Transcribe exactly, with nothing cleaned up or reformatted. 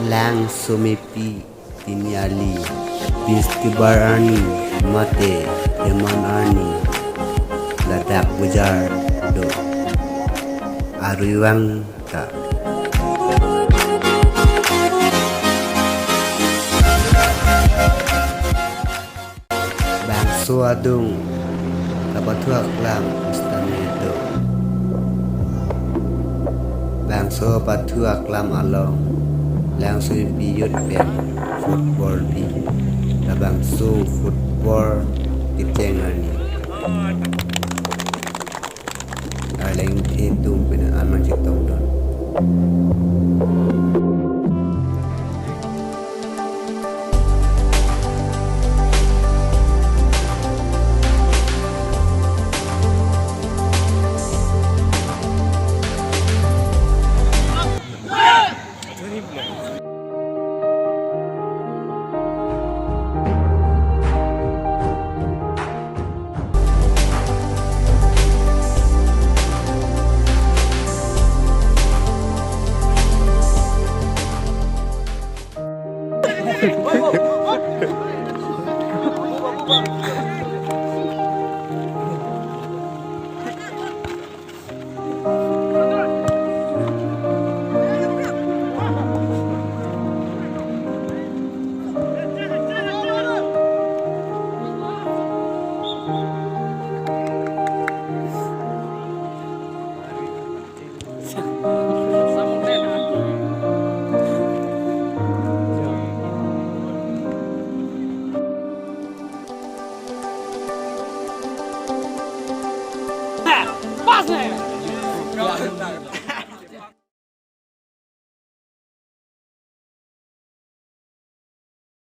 Langsomepi pini arni Bistibar arni mate Deman arni ladak bojar do, arui vang ta. Bangso adung kapathu aklam sitame do. Bangso pathu aklam along Langsomepi youth pen football pi. Labangso football kecheng arni Arleng the tum pen aman chetongdun.